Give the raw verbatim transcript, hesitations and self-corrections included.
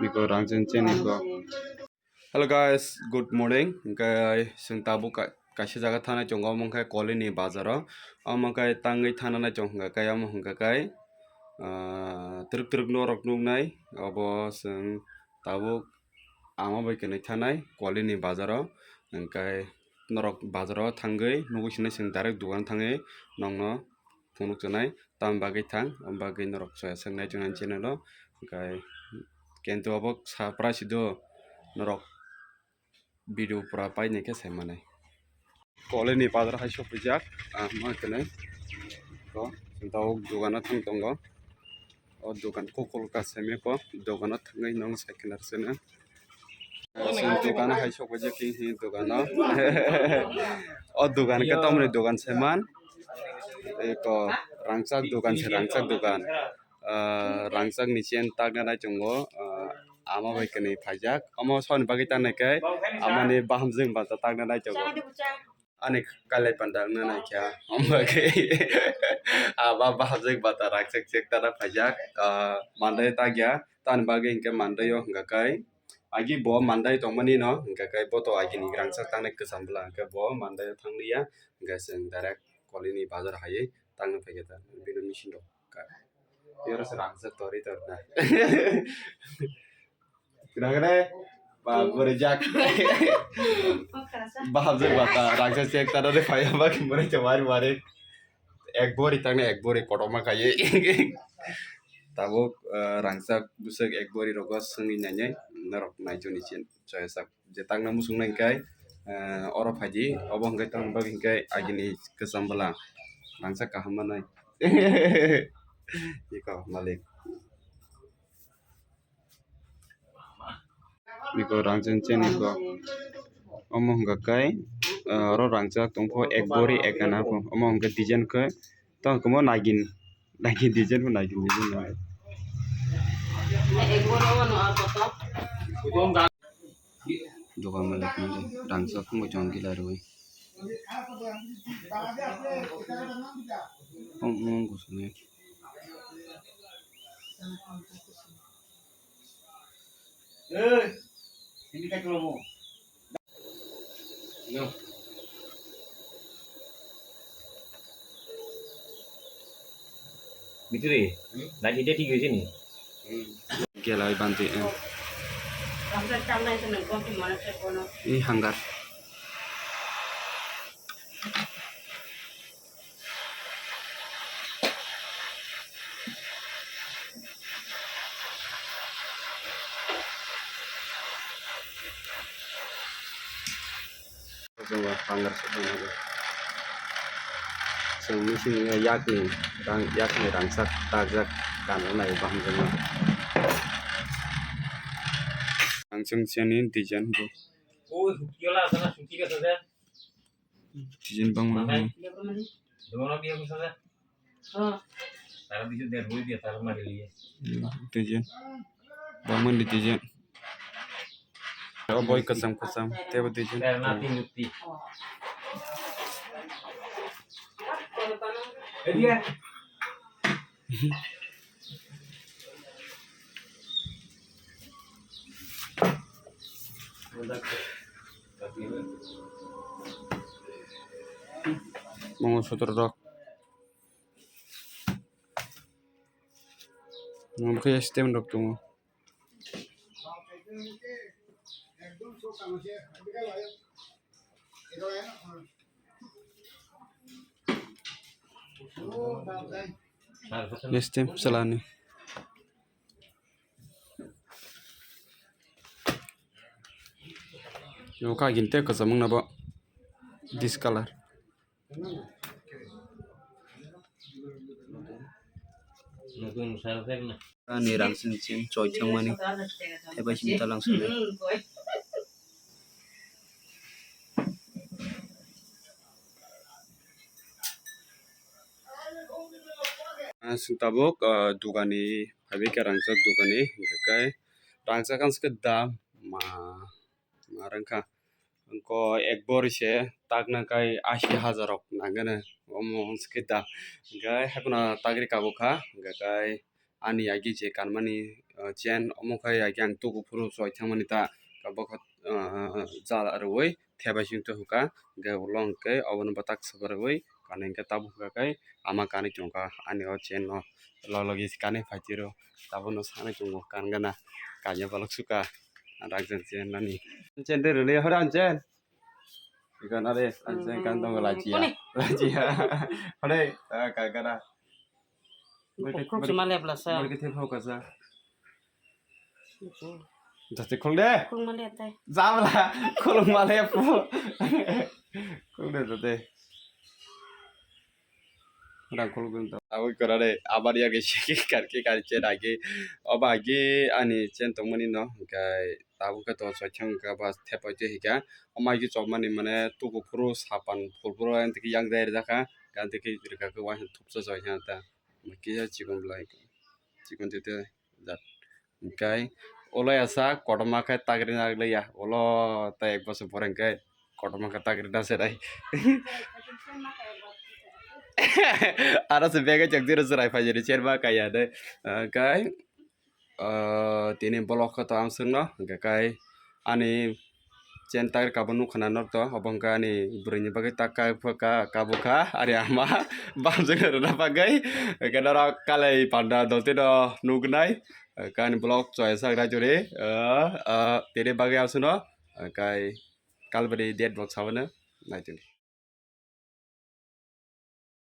Niko rangchak chini ko. Hello guys, good morning. Hwnkhe chwng tabuk ka-, kaisa jaga thanai tongo, omo wngkha Kolini bazaro. Omo wngkha tangwi thananai tong hwnkha khe, omo hwnkha khe, ah, twrwk twrwk norok nuknai. Obo chwng tabuk ama bai kwnwi thanai Kolini bazaro. Hwnkhe norok bazaro thangwi nugwi sinai chwng direct dogan thangwi nokno phunuk chwnai, tamni bagwi thang, omo bagwi norok soya sak nai chwng ani channel o. Hwnkhe kintu obo sa prai si do norok video pura painai khe sai manai. Kolini bazar hai sopijak, ah, ma kwnwi. To, chwng tabuk dogano thang tongo. O dogan kokol kasaimya ko, dogano thangwi nokno cycle rw seno. Chwng dogano hai sokphaijak khe hi dogano. O dogan khe tamoni dogan se man. Eko rangchak dogan se, rangchak dogan. Ah, rangchak ni chen takna nai tongo. Ah, ama bai kwnwi phaijak. Omo soni bagwi tangnai khe amani bahamjwk bata takna nai tongo. Ani kailai panda wngna naikha, omo khe aba bahajak bata rakchak chek tara phaijak, ah, mandai tagya, tani bagwi hinkhe mandai o hwnkha khe agi bo mandai tongmani no hwnkha khe bo to agini rangchak tangnai kwcham bwla, hwnkhe bo mandai o thangliya, hwnkhe chwng direct Kolini bazar haiwi tangna phaikha ta bini machine rok. Yoro se rangchak tori tor na. Kwrang re, ba, bwrwi jak. Baham jak bata, rangchak chek tara de phai, ba, bwrwi chawari wari. Ek bori tangnai, ek bori kotorma khaiwi. Tabuk, eh, rangchak bwswk ek bori rogo swngwi nainai, norok naichoni chen, choya sak. Je tangna muchung nai kai, eh, oro phaidi, obo hwnkhe tamo bagwi hwnkhe agini kwcham bwla, rangchak kaham manai. Iko malik. Niko rangchak chini ko. Omo hwnkha khe, ah, oro rangchak tongkho ek bori ek ana pho. Omo hwnkha design khe tong khe mo nagin, nagin design pho nagin design. Dogan malik malik rangchak phungo chong gila rwi. Om, om, gosok ni. Bitiri, naji de thik hoise ni? Gelai bante, eh. Rangchak tangnai se nang kopi mana se kono. Ni hangar. Chwng machine yakni rang, yakni rangchak takjak kanwi nai bahamjakma. Ang chwng chini design bo. Design bangma. Design. Bangma ni design. O boi kwcham kwcham, tebo design. Mongo sotro rok. Omo khe stem rok tongo. Next time salani. Yo kha ginte kwcham wngna bo. This color. Ani rang sing sing choi thangmani. Tei bai sini talang sini. Ang sing tabuk, ah, dugani, habi khe rangchak dugani, hingkhe kai rangchak ang sike dam ma, ma rangkha. Hwnkhe ek bori se takna kai ashi hajar rok nangani, omo hwnske da. Hwnkhe haikhe no tagri kabukha, hwnkhe kai ani agi je kanmani ah, chain omo khai ya khe ang tuku phuru choi thangmani ta, ka bokha, ah, jala rwui thebai sing tongkha, hwnkhe ulo hwnkhe obono bwtak swbarwi kanwi hwnkhe tabuk hwnkha khe ama kanwi tongkha ani o chain no log logi kanwi phaitiro tabukno sanwi tongo kan gana kanya balok suka rakjak chain nani chain de rwli hora ang chain. Ikan are, ang chain kan tongo lachia. Kone? Lachia. Hore, ah, kagara. Khuluk se ma lepla sa. Bor khe thep hau kasa. Jate khuluk de. Khuluk ma le tai. Jamla, khuluk ma le pu. Khuluk de jate. Rang khuluk dun to. Aboi kora de, abar ya ke shiki karke karke rage. Oba age ani chain tongmani no, hwnkhe tabuk khe to soithang khe ba thepai twi hika. Omo age chopmani mane tuku phuru sapan phuru phuru yang tiki yang dai rijak kha. Kan tiki rika khe waisa thupsa soi kha ta. Kisa chikon belai, chikon tete jat. Hwnkhe ulo ya sa kotorma khe tagri nagli ya. Ulo ta ek bosor pore hwnkhe kotorma khe tagri na serai. Aro se bege chak jero serai phai jani cherma kaya de. Hwnkhe, ah, tini vlog khe to ang swngno hwnkhe kai ani chain tagri kabo nukha na norto, obo hwnkhe ani bwrwini bagwi ta ka, ka, kabo kha, ani ama bamjwkno rwna bagwi, hwnkhe norok kalai panda doltino nuknai, hwnkhe ani vlog choi sak raijori, ah, ah, tini bagwi aswkno, hwnkhe kalbari date vlog sabano naitoni.